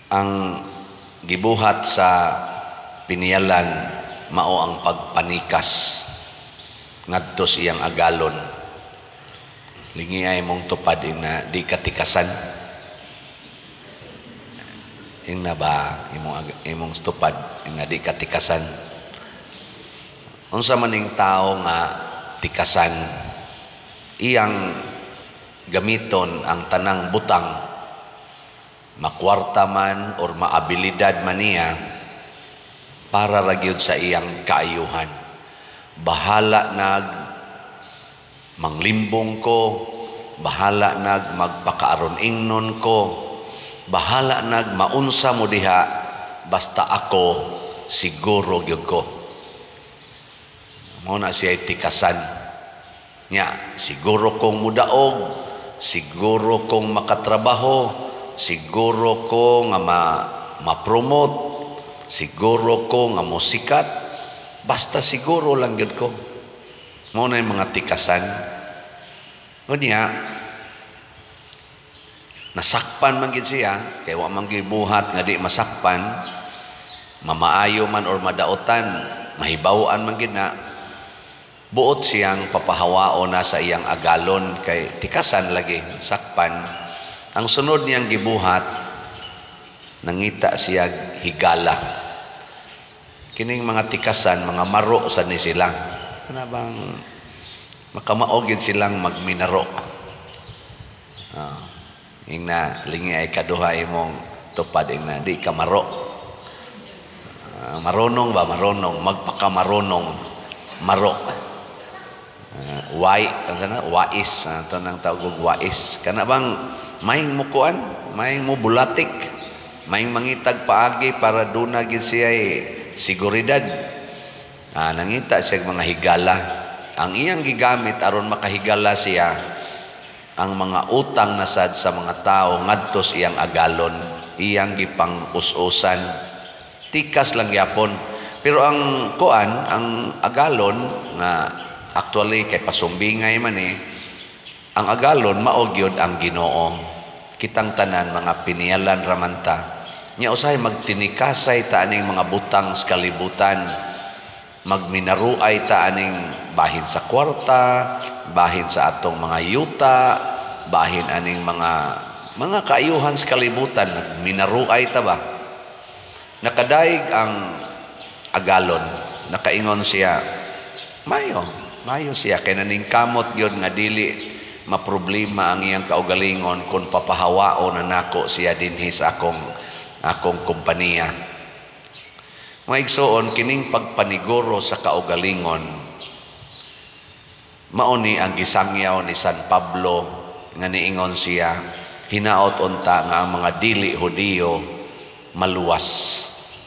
Ang gibuhat sa piniyalan mao ang pagpanikas ngadto sa iyang agalon. Lingi ay mong tupad ina di katikasan. Ingna ba imong tupad ina di katikasan? Unsa man ning tao nga tikasan, iyang gamiton ang tanang butang, makwarta man or maabilidad man niya, para ra gyud sa iyang kaayuhan. Bahala nag manglimbong ko, bahala nag magpakaaron ingnon ko, bahala nag maunsa mo diha, basta ako siguro gyud ko. Mao na siya tikasan. Nya, siguro kong mudaog, siguro kong makatrabaho, siguro ko nga ma-promote, siguro ko nga musikat, basta siguro lang gyud ko. Mao na yung mga tikasan. Unya, nasakpan man gid siya, kay wa man gibuhat nga di masakpan, mamaayo man or madaotan, mahibaw-an man gid na, buot siyang papahawao na sa iyang agalon kay tikasan lagi, nasakpan. Ang sunod niyang gibuhat, nangita siya higala. Kining mga tikasan, mga maro sa ni sila. Kana bang makamao gid silang magminaro. Ingna lingi ay kaduha imong tupad ingna di ka maro. Marunong ba, marunong magpakamarunong maro. Wai ano na wais, ato nang tawag og wais. Kana bang maing mukuan, maing mo bulatik, maing mangitag paagi para duna gid siya seguridad. Nangita siya mga higala. Ang iyang gigamit aron makahigala siya, ang mga utang na sad sa mga tao ngadto sa iyang agalon, iyang gipang us-usan. Tikas lang gyapon. Pero ang kuan, ang agalon nga actually kay pasumbingay man eh, ang agalon mao gyud ang Ginoo. Kitang tanan mga piniyalan ramanta. Nya usahay magtinikasay ta aning mga butang sa kalibutan. Magminaruay ta aning bahin sa kwarta, bahin sa atong mga yuta, bahin aning mga kaayuhan sa kalibutan, nagminaruay ta ba? Nakadaig ang agalon, nakaingon siya, mayo, mayo siya kay naningkamot gyud nga dili maproblema ang iyang kaugalingon kung papahawao na nako siya dinhi sa akong kompanya. Mga igsoon, kining pagpaniguro sa kaugalingon, mao ni ang gisangyaw ni San Pablo nga niingon siya, hinaot unta nga ang mga dili Hudiyo maluwas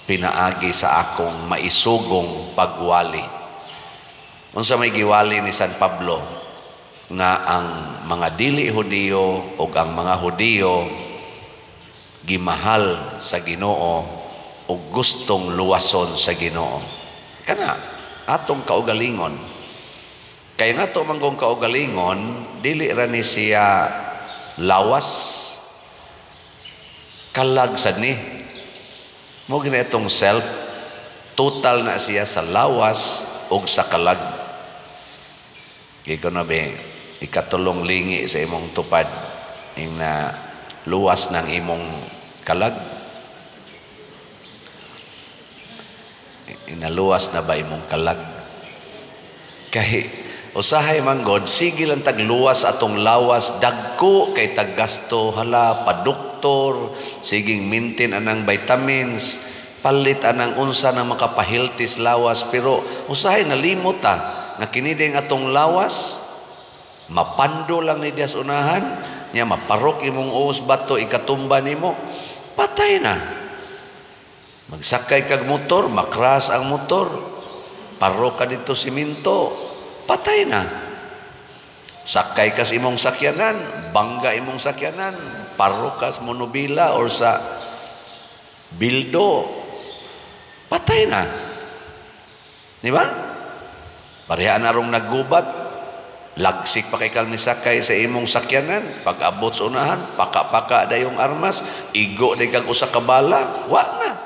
pinaagi sa akong maisugong pagwali. Unsa may giwali ni San Pablo? Nga ang mga dili Hudiyo ug ang mga Hudiyo gimahal sa Ginoo o gustong luwason sa Ginoo. Kana atong kaugalingon. Kaya nga ato manggong kaugalingon, dili ra ni siya lawas, kalag sad ni. Mo gina itong self, total na siya sa lawas ug sa kalag. Kaya na be, ikatulong lingi sa imong tupad, ing na luwas ng imong kalag. Inaluwas na ba imong kalag? Kay usahay man god, sige lang tagluwas atong lawas, dagko kay taggasto, hala paduktor, siging maintain anang vitamins, palit anang unsa na makapahiltis lawas, pero usahay nalimot ta nga kini ding atong lawas mapando lang ni dias unahan nya, maparok imong uos bato ikatumba nimo, patay na. Magsakay kag motor, makras ang motor, paro ka dito siminto, patay na. Sakay ka sa imong sakyanan, bangga imong sakyanan, paro ka sa monobila or sa bildo, patay na. Di ba? Pareha na rong naggubat, Lagsik pa kay kang nisakay sa imong sakyanan, pag abot sa unahan, paka-paka dayong armas, igo day kag usa ka bala, wa na.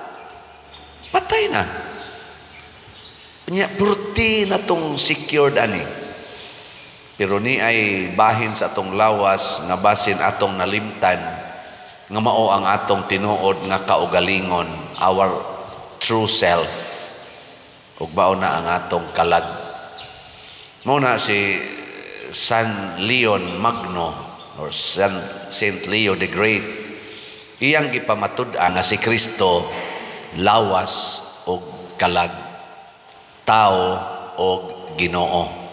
Patay na. Nya purti na tong secured ani. Pero ni ay bahin sa atong lawas nga basin atong nalimtan nga mao ang atong tinuod nga kaugalingon, our true self. Ug mao na ang atong kalag. Mao na si San Leon Magno or Saint Leo the Great, iyang gipamatud-an nga si Kristo lawas og kalag, tao og Ginoo.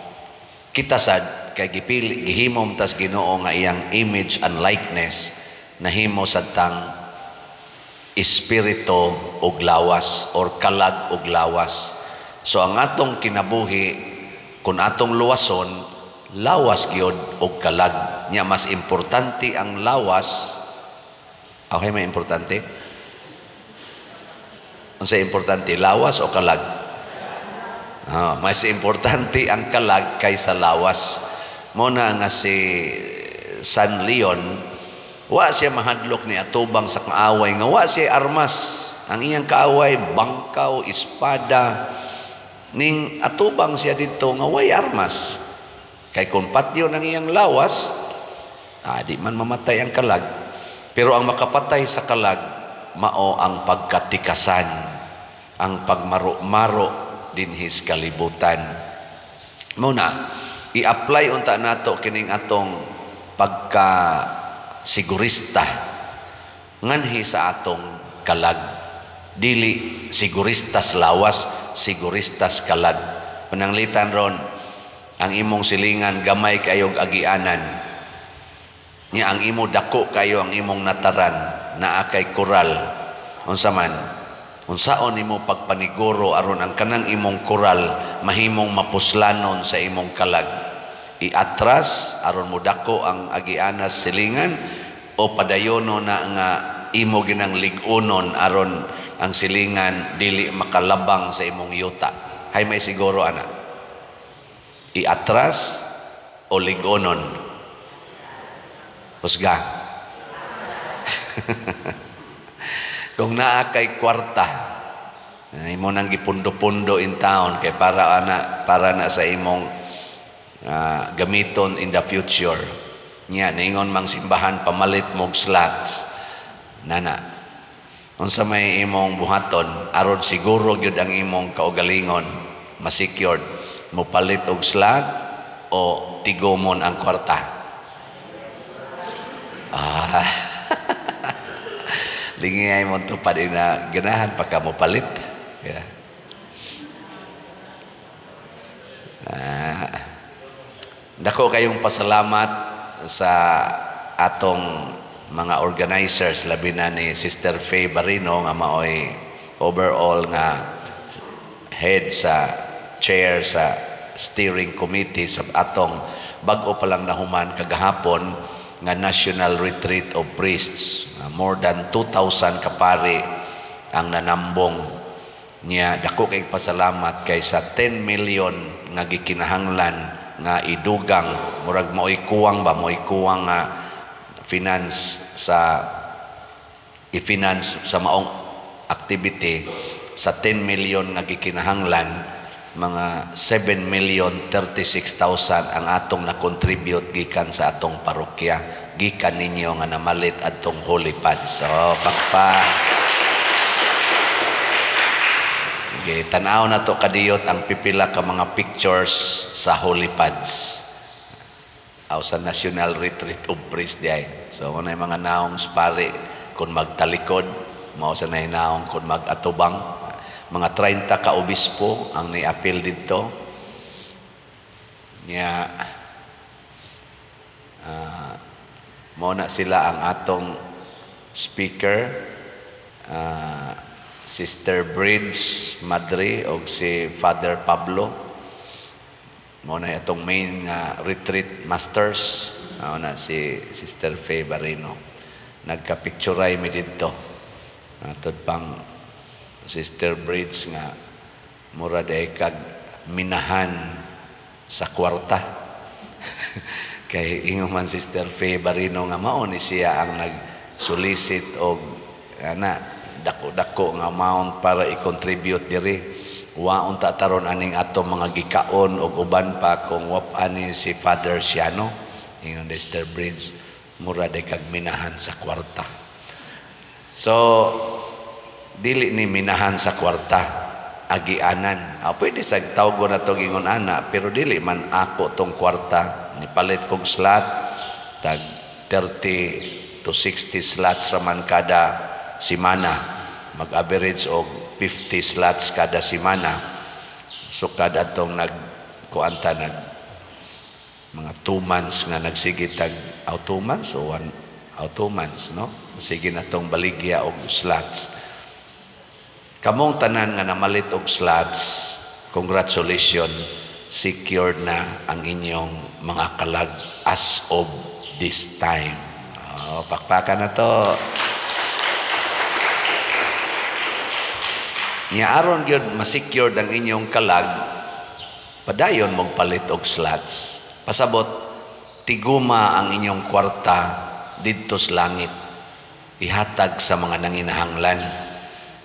Kita sad kay gipili, gihimom tas Ginoo nga iyang image and likeness, nahimo sad tang espiritu og lawas or kalag og lawas. So ang atong kinabuhi, kung atong luwason, lawas gyud og kalag. Nya mas importante ang lawas. Okay, may importante? Unsa importante, lawas o kalag? Ah, mas importante ang kalag kaysa lawas. Mo na nga si San Leon, wa siya mahadlok ni atubang sa kaaway nga wa siya armas. Ang iyang kaaway bangkaw, espada. Ning atubang siya dito nga way armas. Kay kung patyon ang iyang lawas, di man mamatay ang kalag. Pero ang makapatay sa kalag, mao ang pagkatikasan, ang pagmaro-maro dinhis kalibutan. Muna, i-apply unta nato kining atong pagka-sigurista nganhi sa atong kalag. Dili siguristas lawas, siguristas kalag. Pananglitan ron, ang imong silingan gamay kayog agianan. Nya ang imo dako kayo ang imong nataran, naa kay koral. Unsa man? Unsaon nimo pagpaniguro aron ang kanang imong koral mahimong mapuslanon sa imong kalag? Iatras aron mo dako ang agianas silingan, o padayono na nga imo ginang lig-unon aron ang silingan dili makalabang sa imong yuta? Hay may siguro ana. Iatras o lig-unon? Husga. Kung naa kay kwarta, imo nang gipundo-pundo in town kay para na sa imong gamiton in the future. Nya ningon mang simbahan pamalit mog slats. Nana. Unsa may imong buhaton aron siguro gyud ang imong kaugalingon ma-secured? Mopalit og slat o tigomon ang kwarta? Ah. Lingay mo tupad ina ganahan pa ka mopalit. Yeah. Dako kayong pasalamat sa atong mga organizers, labi na ni Sister Faye Barino nga maoy overall nga head sa chair sa steering committee sa atong bag-o pa lang nahuman kagahapon nga National Retreat of Priests. More than 2,000 kapari ang nanambong niya. Dako kay pasalamat kay sa 10 million nga gikinahanglan nga idugang, murag maoy kuwang ba, maoy kuwang nga finance sa i-finance sa maong activity. Sa 10 million nga gikinahanglan, mga 7,036,000 ang atong na-contribute gikan sa atong parokya, gikan ninyo nga namalit adtong holy pads. So pakpa. Okay, tan-aw na to kadiyot ang pipila ka mga pictures sa holy pads aw sa National Retreat of Priests diay. So unay mga naong pare kung magtalikod, mao sa nay naong kung magatubang. Mga 30 ka obispo ang niapil didto. Nya mao na sila ang atong speaker, Sister Bridge Madre og si Father Pablo. Mao na atong main nga retreat masters. Mao na si Sister Faye Barino. Nagka-picturay mi didto. Atod pang Sister Bridge nga mura day kag minahan sa kwarta. Kay ingon man Sister Faye Barino nga mao ni siya ang nag-solicit og ana dako-dako nga amount para i-contribute diri. Wa unta taron aning ato mga gikaon og uban pa kung wa ani si Father Siano. Ingon Sister Bridge, mura day kag minahan sa kwarta. So dili ni minahan sa kwarta, agianan. Ah, pwede sa tawgo na to ingon ana, pero dili man ako tong kwarta. Nipalit kog slot, tag 30 to 60 slots raman kada simana. Mag-average og 50 slots kada simana. So kada atong nagkuanta nag mga 2 months nga nagsige tag aw 2 months o 1 aw 2 months, no? Sige na tong baligya og slots. Kamong tanan nga namalit og slots, congratulations, secured na ang inyong mga kalag as of this time. Oh, pakpakan na to. Nya aron gyud ma-secured ang inyong kalag, padayon mong palit og slots. Pasabot, tiguma ang inyong kwarta didto sa langit. Ihatag sa mga nanginahanglan.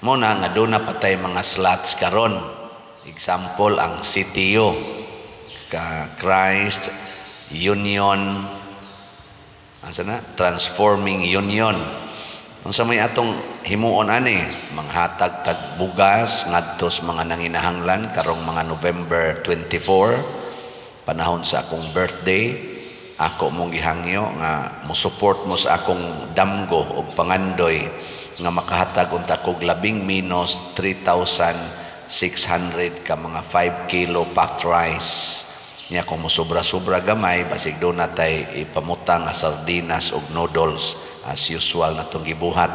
Muna nga doon na patay mga slots karon. Example, ang CTU, Christ Union, asa na? Transforming Union. Unsa may atong himuon ani? Manghatag tag bugas ngadto sa mga nanginahanglan karong mga November 24, panahon sa akong birthday. Ako mong gihangyo nga mo-support mo sa akong damgo og pangandoy nga makahatag unta kog labing minus 3,600 ka mga 5 kilo packed rice. Nya kung mosobra-sobra gamay, basig do na tay ipamutang nga sardinas og noodles as usual na tong gibuhat.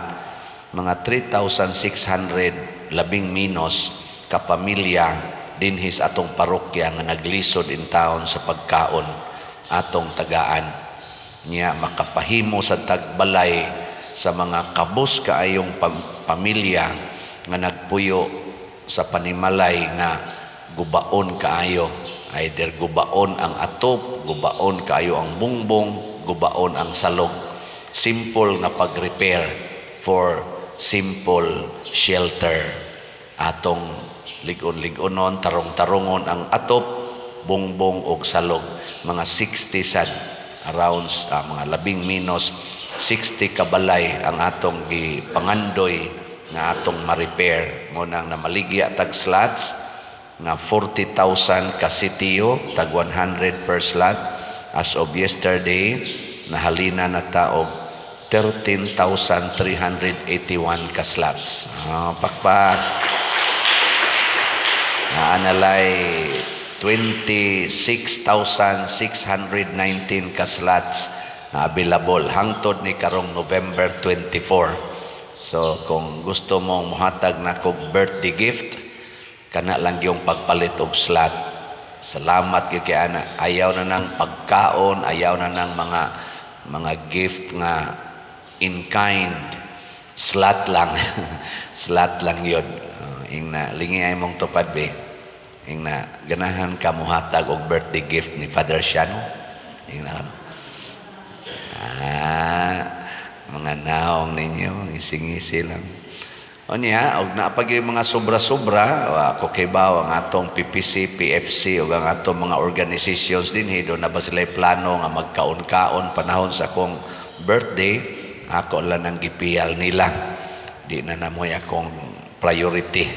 Mga 3,600 labing minus ka pamilya dinhi sa atong parokya nga naglisod in town sa pagkaon atong tagaan. Nya makapahimo sa tagbalay sa mga kabus kaayong pamilya nga nagpuyo sa panimalay nga gubaon kaayo. Either gubaon ang atop, gubaon kaayo ang bungbong, gubaon ang salog. Simple nga pag-repair for simple shelter. Atong lig-on-lig-onon, tarong-tarongon ang atop, bungbong og salog. Mga 60 sad, around mga labing minus 60 kabalay ang atong gipangandoy nga atong ma-repair. Ngunang namaligya tag slots nga 40,000 ka sitio, tag 100 per slot. As of yesterday, nahalina na ta og 13,381 ka slots. Pakpak. Naanalay 26,619 ka slots na available hangtod ni karong November 24. So kung gusto mong mohatag na kog birthday gift, kana lang yung pagpalit og slot. Salamat gyud kay ana. Ayaw na nang pagkaon, ayaw na nang mga gift nga in kind. Slot lang. Slot lang yun. Ingna lingi ay mong tupad be. Ingna ganahan ka mohatag og birthday gift ni Father Siano. Ingna ano? Mga naong ninyo, ngising-ngisi lang. O niya, og naapag yung mga sobra-sobra, ako kay baw ang atong PPC, PFC, o ang atong mga organizations din, do na ba sila plano nga magkaon-kaon panahon sa akong birthday, ako lang ang gipiyal nila. Di na namoy akong priority.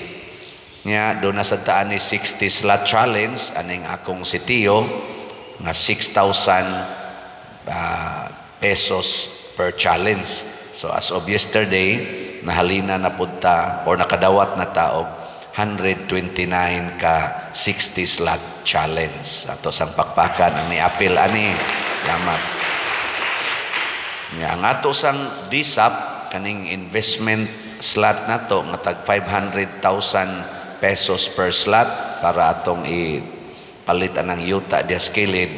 Nya, do na sa taan ni 60 slot challenge, aning akong sitio, nga 6,000 pesos per challenge. So as of yesterday, nahalina na punta or nakadawat na ta og 129 ka 60 slot challenge. Ato sang pakpakan ang ni-apil ani. Salamat. Nga ang ato sang DSAP kaning investment slot nato nga tag 500,000 pesos per slot para atong ipalit anang yuta dias kilid.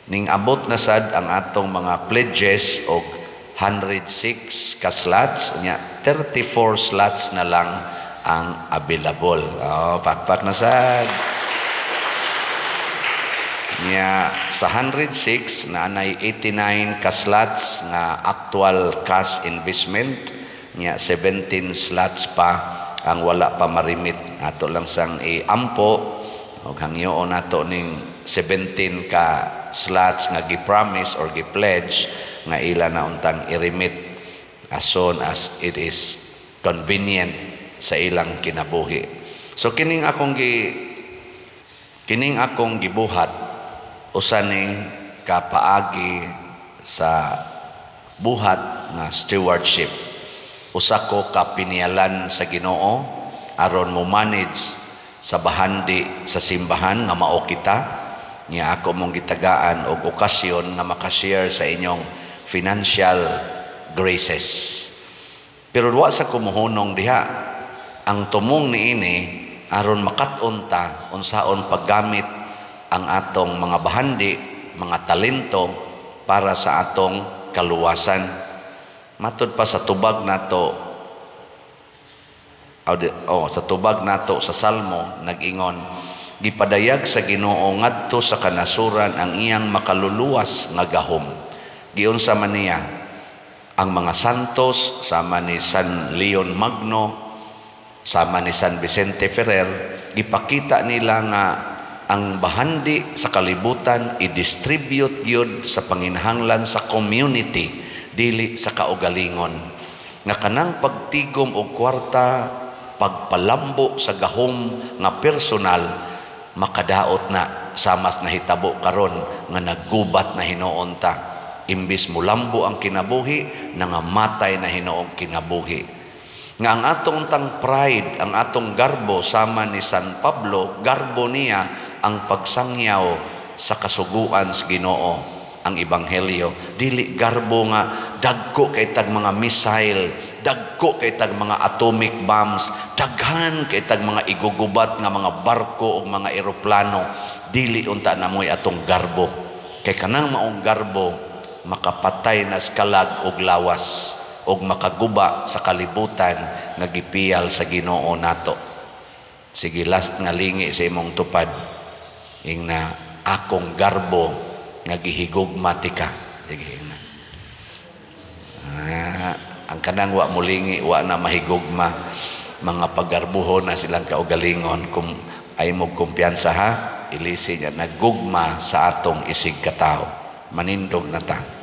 Ning abot na sad ang atong mga pledges og 106 ka slots, nya 34 slots na lang ang available. Oh, pakpak na sad. Nya sa 106 na anay 89 ka slots nga actual cash investment, nya 17 slots pa ang wala pa marimit. Ato lang sang iampo og hangyoon nato ning 17 ka slots nga gi-promise or gi-pledge nga ila na untang i-remit as soon as it is convenient sa ilang kinabuhi. So kining akong gibuhat, usa ni kapaagi sa buhat nga stewardship. Usa ko ka piniyalan sa Ginoo aron mo manage sa bahandi sa simbahan nga mao kita, niya ako mong gitagaan og okasyon nga makashare sa inyong financial graces. Pero wa sa kumuhunong diha. Ang tumong niini aron makat-on ta unsaon paggamit ang atong mga bahandi, mga talento para sa atong kaluwasan. Matud pa sa tubag nato, oh, sa tubag nato sa Salmo, nag-ingon, "Gipadayag sa Ginoo ngadto sa kanasuran ang iyang makaluluwas nga gahom." Giunsa man niya ang mga santos sama ni San Leon Magno, sama ni San Vicente Ferrer, gipakita nila nga ang bahandi sa kalibutan i-distribute gyud sa panginahanglan sa community, dili sa kaugalingon. Nga kanang pagtigom og kwarta, pagpalambo sa gahom nga personal, makadaot na samas nahitabo karon nga naggubat na hinuon ta. Imbis mulambo ang kinabuhi, nangamatay na hinuong kinabuhi. Nga ang atong tang pride, ang atong garbo sama ni San Pablo, garbo niya ang pagsangyaw sa kasuguan sa Ginoo, ang ebanghelyo. Dili garbo nga dagko kay tag mga missile, dagko kay tag mga atomic bombs, daghan kay tag mga igugubat nga mga barko ug mga eroplano. Dili unta na mo'y atong garbo. Kay kanang maong garbo makapatay na sa kalag og lawas og makaguba sa kalibutan nga gipiyal sa Ginoo nato. Sige, last nga lingi sa imong tupad. Ingna, "Akong garbo nga gihigugma tika." Sige, ingna. Ah, ang kanang wa mulingi, wa na mahigugma, mga paggarbuhon na silang kaugalingon. Kung ay mo kumpiyansa ha, ilisi niya, nagugma sa atong isig katao. Manindog na ta.